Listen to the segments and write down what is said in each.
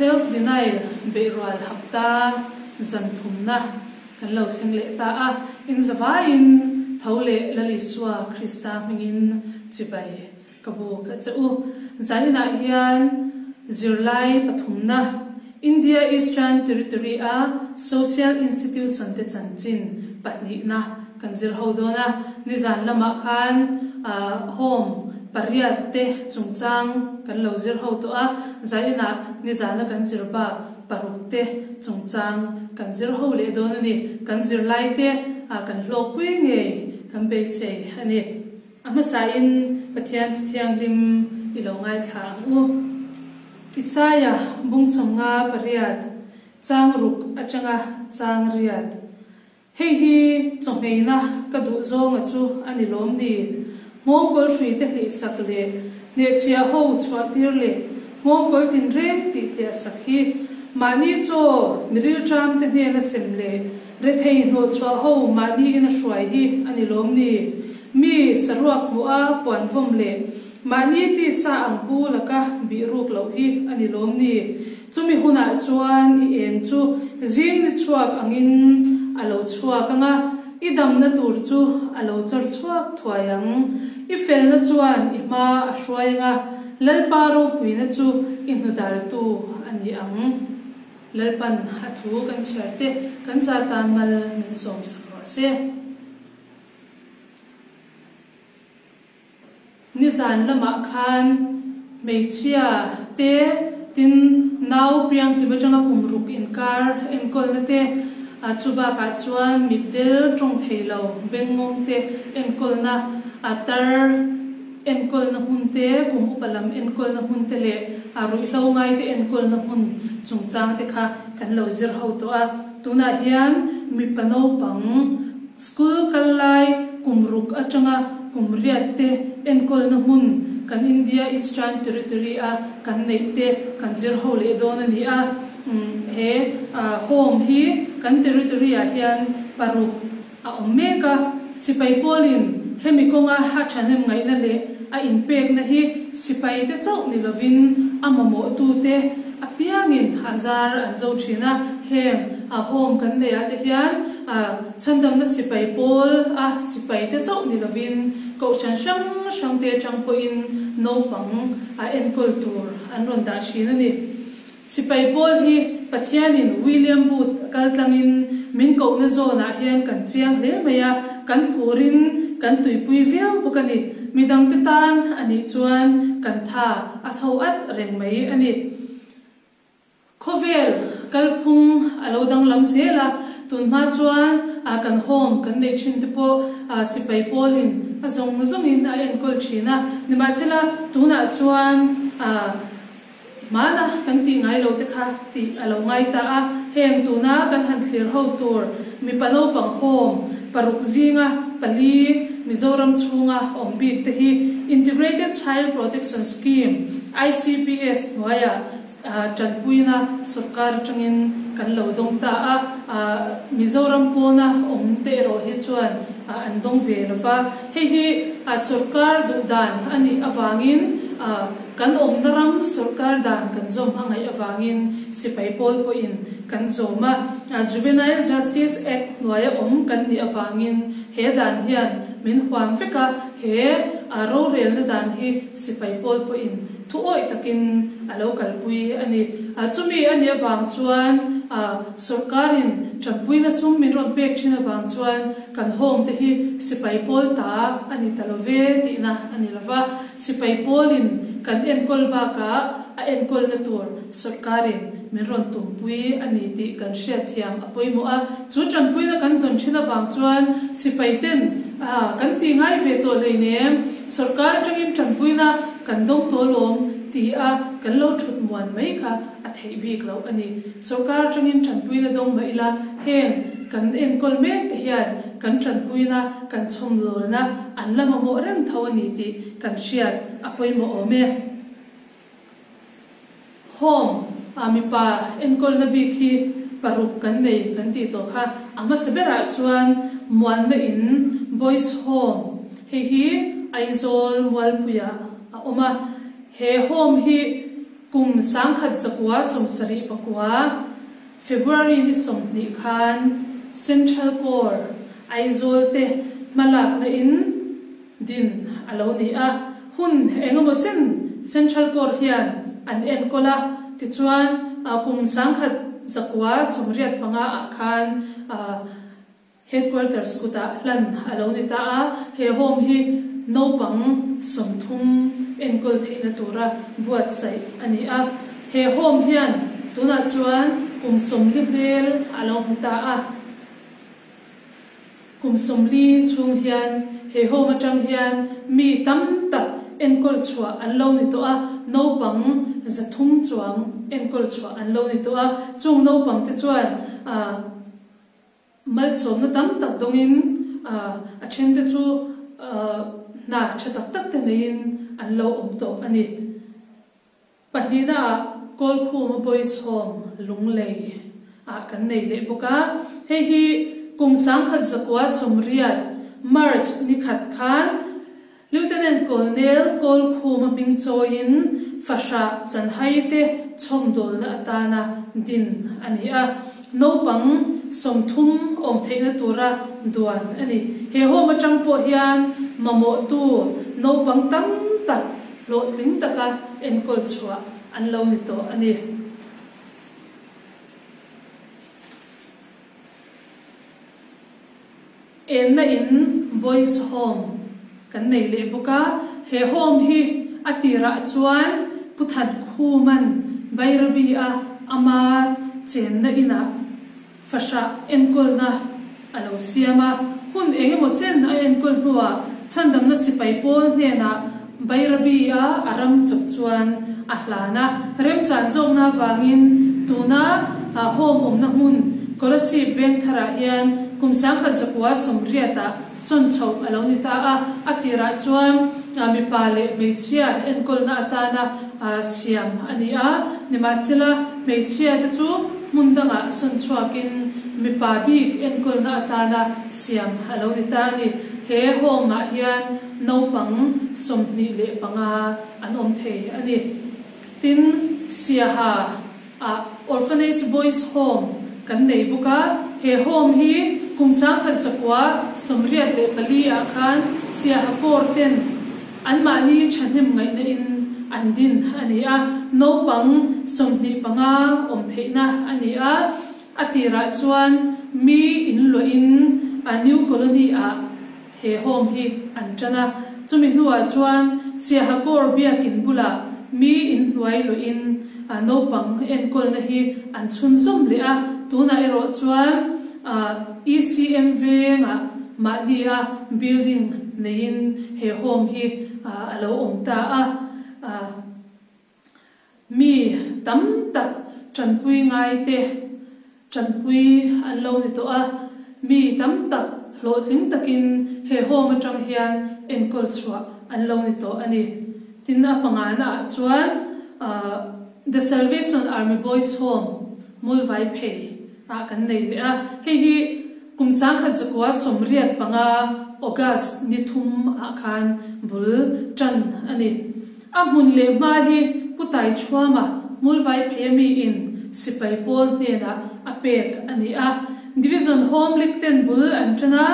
Self Denial beihrual hapta zan thumna kan lo thleng leh ta a, in zavaiin tho leh Lal Isua Krista hmingin chibai ka buk a che u. Zaninah hian zirlai pathumna India Eastern Territory a Social Institution te chanchin pahnihna kan zir ho dawn a, nizan lamah khan Home pariat te chungchang kan lo zir ho tawh a, zaninah nizana kan zir bak paruk te chungchang kan zir ho leh dawn a ni. Kan zirlai te kan hlawkpui ngei kan beisei a ni. A hmasain Pathian Thu Thianghlim i lo ngaithla ang u. Isaia bung 58, chang ruk atanga chang riat. Hei hi chawhmeina ka duh zawnga chu a ni lawm ni? Nghawngkawl hruite hlihsak leh hnehchhiah ho chhuahtir leh nghawngkawl tinreng tih tliahsak hi mahni chaw mi rilṭamte hnena sem leh rethei hnawhchhuah ho mahni ina hruai hi a ni lawm ni? Mi saruak hmuh a puan vawm leh Mahni tisa ang pu laka bih ruk loh hi a ni lawm ni? Chumi hunah chuan i eng chu zing ni chhuak angin a lo chhuak ang a, i damna tur chu a lo chawr chhuak thuai ang. I felna chuan i hma a hruai ang a, Lalpa ropuina chu i hnudaltu a ni ang. Lalpan a thu kan chhiar te kan za tan mal min sawmsak rawh se. Nizan lamah khan hmeichhia te tin nau pianghlim atanga kum ruk inkar enkawlna te, chu bakah chuan mitdel tawng thei lo bengngawng te enkawlna, tar enkawlna hmun te, kum upa lam enkawlna hmun te leh ruihhlo ngai te enkawlna hmun chungchang te kha kan lo zir ho tawh a. Tunah hian mipa naupang School kal lai kum ruk atanga kum riat te enkawlna hmun kan India Eastern Territory a kan neih te kan zir ho leh dawn a ni a. He home hi kan territory ah hian paruk a awm mek a. Sipai pawlin hemi kawnga a thahnem ngaihna leh a inpekna hi sipai te chauh ni lovin a mamawhtute apiangin a zar an zo thin a. Heng home kan neih ah te hian Chhandamna sipai pawl a sipai te chauh ni lovin kohhran hrang hrang te atang pawhin naupang a enkawl tur an rawn dah thin a ni. Sipai pawl hi Pathianin William Booth kaltlangin min kohna zawnah hian kan chiang hle mai a, kan phurin kan tuipui viau bawk a ni. Midangte tan a nih chuan kan tha a tho at reng mai a ni. Khawvel kalphung a lo danglam zel a, tunhma chuan kan home kan neih thin te pawh sipai pawlin a zawng zawngin a enkawl thin a, nimahsela tunah chuan hmana kan tih ngai lo te kha tih a lo ngai ta a, heng tuna kan han thlir ho tur mipa naupang home paruk zinga pali Mizoram chhunga awm bik te hi Integrated Child Protection Scheme, ICPS, hnuaiah Tanpuina sorkar atangin kan lo dawng ta a, Mizoram pawna awm te erawh hi chuan an dawng ve lo va. Hei hi sorkar duh dan a nih avangin kan awmna ram sorkar dan kan zawm a ngaih avangin sipai pawl pawhin kan zawm a. Juvenile Justice Act hnuaia awm kan nih avangin he dan hian min huam vek a, he rorelna dan hi sipai pawl pawhin Thu awih takin a lo kalpui a ni. Chumi a nih avang chuan sawrkarin tanpuina sum min rawn pek thin avang chuan kan home te hi sipai pawl ta a ni ta lo ve tihna a ni lo va. Sipai pawlin kan enkawl bakah a enkawlna tur sawrkarin min rawn tumpui a ni tih kan hriatthiam a pawimawh a. Chu tanpuina kan dawn thin avang chuan sipai ten kan tih ngai ve tawh hleinem sawrkar atangin tanpuina Kan dawng tawh lawm ti a kan lo thut muan mai kha a theih bik loh a ni. Sorkar atangin tanpuina dawng mah ila heng kan enkawl mek te hian kan tanpuina, kan chhawmdawlna an la mamawh reng tho a ni tih kan hriat a pawimawh awm e. Home a mipa enkawlna bik hi paruk kan nei kan tih tawh kha a hmasa berah chuan Muanna in Boys Home hei hi Aizawl Mualpuiah a awm a, he home hi. kum 1979 February ni 20 khan Central Corps Aizawl te hmalakna in din a lo ni a. Hun engemaw chen Central Corps hian an enkawl a, tichuan kum 1985 ah khan Headquarters kutah hlan a lo ni ta a, he home hi naupang 30 enkawl theihna tura buatsaih a ni a. He home hian tunah chuan kum 40 hmel a lo hmu ta a. Kum 40 chhung hian he home atang hian mi tam tak enkawl chhuah an lo ni tawh a, naupang 300 chuang enkawl chhuah an lo ni tawh a. Chung naupang te chuan malsawmna tam tak dawngin a then te chu hna tha tak tak te neiin an lo awm tawh a ni. Pahnihna ah Kawlkhuma Boys Home Lunglei ah kan nei leh bawk a. Hei hi kum 1980 March ni khat khan Lieutenant Colonel Kawlkhuma hming chawiin fahrah chanhai te chhawmdawlna atana din a ni a. Naupang 30 awm theihna tura duan a ni. He home atang pawh hian mamawhtu naupang tam tak hlawhtling taka enkawl chhuah an lo ni tawh a ni. Enna in Boys Home kan nei leh bawk a. He home hi a tirah chuan Pu Thankhuman Bairabi a ama chenna inah fahrah enkawlna a lo siam a. Hun engemaw chen a enkawl hnuah chhandamna sipai pawl hnenah Bairabi a a ram chawp chuan a hlan a. Remchan zawkna avangin tuna home awmna hmun Kolasib Vengtharah hian kum 1980 ah sawn chhoh a lo ni ta a. A tirah chuan mipa leh hmeichhia enkawlna atana siam a ni a. Nimahsela hmeichhia te chu hmun dangah sawn chhuakin mipa bik enkawlna atana siam a lo ni ta a ni. He home ah hian naupang 25 an awm thei a ni. Tin, Siaha ah Orphanage Boys Home kan nei bawk a. He home hi kum 1984 ah khan Siaha Corps ten anmahni thahnem ngaihna in an din a ni a. Naupang 25 awm theihna a ni a. A tirah chuan mi in luahin a New Colony ah he home hi an tan a. Chumi hnuah chuan Siaha Corps biakin bulah mi in hnuai luahin naupang enkawlna hi an chhunzawm leh a. Tunah erawh chuan ECM vengah mahni a building neiin he home hi a lo awm ta a. Mi tam tak tanpui ngai te tanpui an lo ni tawh a. Mi tam tak hlawhtling takin he home atang hian enkawl chhuah an lo ni tawh a ni. Tin, a pangana ah chuan The Salvation Army Boys Home Mulvai Phei ah kan nei leh a. Hei hi kum 1985 August ni 3 ah khan bul tan a ni. A hmun leh hma hi Pu Taichhuama Mulvai Phei ami in sipai pawl hnenah a pek a ni a. Division Home League ten bul an tan a,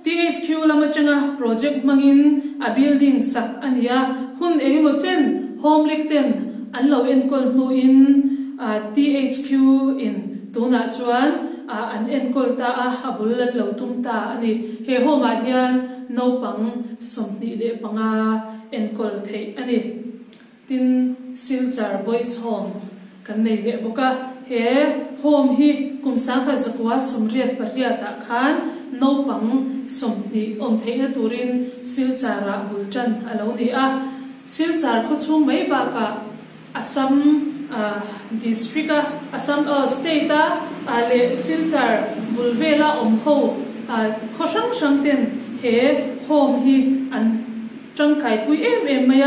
THQ lam atanga project hmangin a building sak a ni a. Hun engemaw chen Home League ten an lo enkawl hnuin THQ in tunah chuan an enkawl ta a, a bul an lo tum ta a ni. He home ah hian naupang 25 enkawl theih a ni. Tin, Silchar Boys Home kan nei leh bawk a. He home hi kum 1988 ah khan naupang 20 awm theihna turin Silchar ah bul tan a lo ni a. Silchar khawchhung mai bakah Assam district a, Assam state a leh Silchar bul vela awm ho khaw hrang hrang ten he home hi an tangkai pui em em mai a.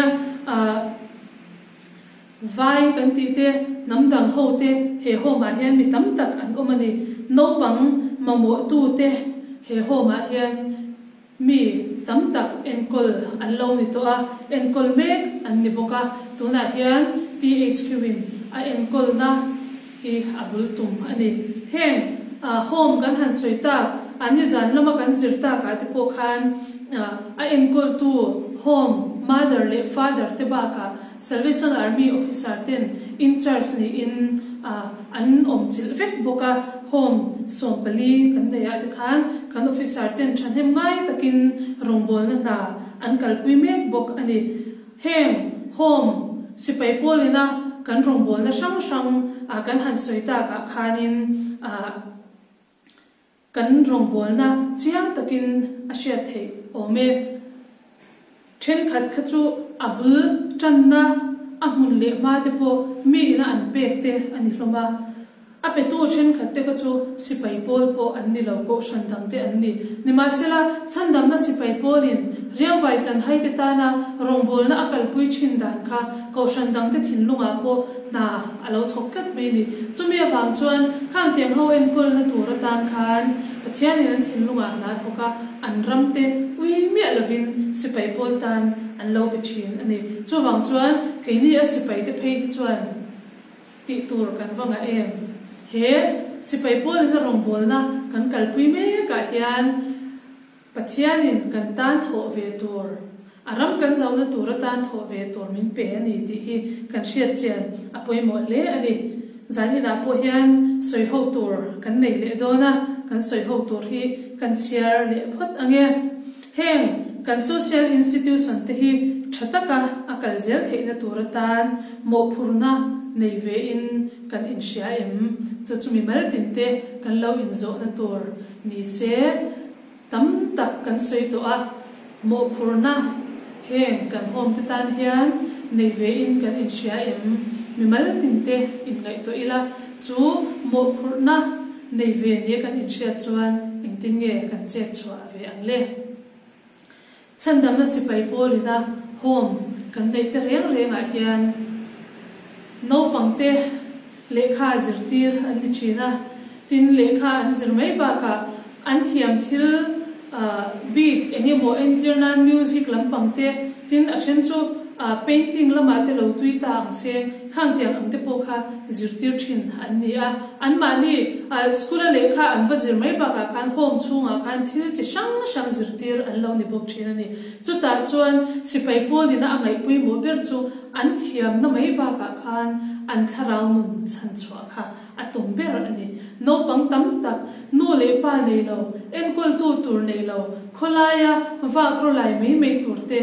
Vai kan tih te, hnam dang ho te he home ah hian mi tam tak an awm a ni. Naupang mamawh tu te he home ah hian mi. tam tak enkawl an lo ni tawh a, enkawl mek an ni bawk a. Tunah hian THQ-in a enkawlna hi a bul tum a ni. Heng home kan han sawi tak, an nizan lama kan zir takah te pawh khan a enkawltu home mother leh father te bakah Salvation Army officer ten in charge niin an awm chilh vek bawk a. Home 14 kan neih ah te khan kan officer ten thahnem ngai takin rawngbawlna hna an kalpui mek bawk a ni. Heng Home sipai pawlina kan rawngbawlna hrang hrang kan han sawi takah khanin kan rawngbawlna chiang takin a hriat theih awm e. Thenkhat kha chu a bul tanna a hmun leh hma te pawh mi ina an pek te a ni hlawm a. A petu thenkhat te kha chu sipai pawl pawh an ni lo, kohhran dang te an ni. Nimahsela, chhandamna sipai pawlin riangvai chanhai te tana rawngbawlna a kalpui thin dan kha kohhran dang te thinlungah pawh hna a lo thawk tlat mai a ni. Chumi avang chuan khang tiang ho enkawlna tur atan khan Pathianin an thinlungah hna a thawk a, an ram te ui miah lovin sipai pawl tan an lo pe thin a ni. Chuvang chuan keini a sipai te phei hi chuan tih tur kan va ngah em? He sipai pawlin a rawngbawlna kan kalpui mekah hian Pathianin kan tan thawh ve tur, a ram kan zohna tur atan thawh ve tur min pe a ni tih hi kan hriat chian a pawimawh hle a ni. Zaninah pawh hian sawi ho tur kan nei leh dawn a, kan sawi ho tur hi kan chhiar leh phawt ang e. Heng kan social institution te hi tha taka a kal zel theihna tur atan mawhphurhna nei ve in kan inhria em? Chu chu mimal tin te kan lo inzawhna tur ni se tam tak kan sawi tawh a, mawhphurhna heng kan home te tan hian nei ve in kan inhria em? Mimal tin te inngaihtuah ila chu mawhphurhna nei ve nia kan inhriat chuan engtin nge kan chet chhuah ve ang le. Chhandamna sipai pawlina home kan neih te reng rengah hian naupangte lehkha zirtir an ni thin a, tin lehkha an zir mai bakah an thiam thil bik eng emaw entir nan music lampang te, tin a then chu painting lamah te lo tui ta ang se, khang tiang ang te pawh kha zirtir thin an ni a. Anmahni school-a lehkha an va zir mai bakah khan home chhungah khan thil chi hrang hrang zirtir an lo ni bawk thin a ni. Chutah chuan sipai pawlina a ngaihpawimawh ber chu an thiamna mai bakah khan an thlarau nun chhan chhuah kha a tum ber a ni. Naupang tam tak, nu leh pa nei lo, enkawltu tur nei lo, khawlaia vak rawlai mai mai tur te,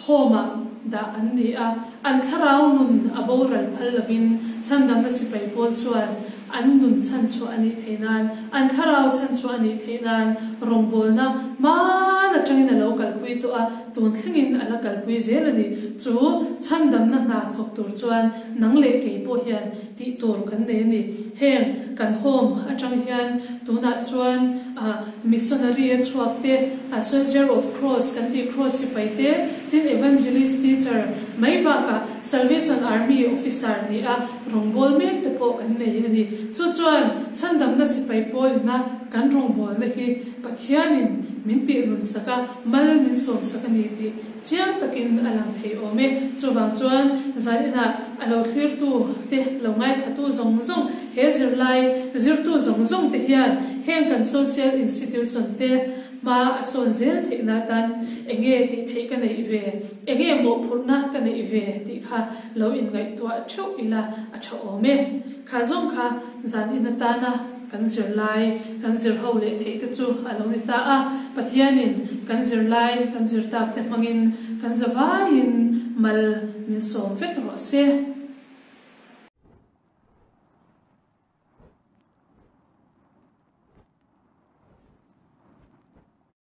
Home-ah dah an ni a, an thlarau nun a boral phal lovin chhandamna sipai pawl chuan an nun chhanchhuah a nih theih nan, an thlarau chhanchhuah a nih theih nan rawngbawlna hmaan atangin a lo kalpui tawh a, tun thlengin a la kalpui zel a ni. Chu chhandamna hna thawk tur chuan nang leh kei pawh hian tih tur kan nei a ni. Heng kan home atang hian tunah chuan missionary a chhuak te, a soldier of cross kan tih cross sipai te, tin evangelist teacher mai bakah Salvation Army officer ni a rawngbâwl mek te pawh kan nei a ni. Chu chuan chhandamna sipai pawlina kan rawngbâwlna hi Pathianin min tihnunsak a, mal min sawmsak a ni tih Chiang takin a lang thei awm e. Chuvang chuan zaninah a lo thlirtu te, lo ngaithlatu zawng zawng, he zirlai zirtu zawng zawng te hian heng kan social institution te hma a sawn zel theihna atan enge tih theih ka neih ve, enge mawhphurhna ka neih ve tih kha lo inngaihtuah theuh ila a tha awm e. Kha zawng kha zanin atana kan zirlai kan zir ho leh theih te chu a lo ni ta a, Pathianin kan zirlai kan zir tak te hmangin kan zavaiin mal min sawm vek rawh se.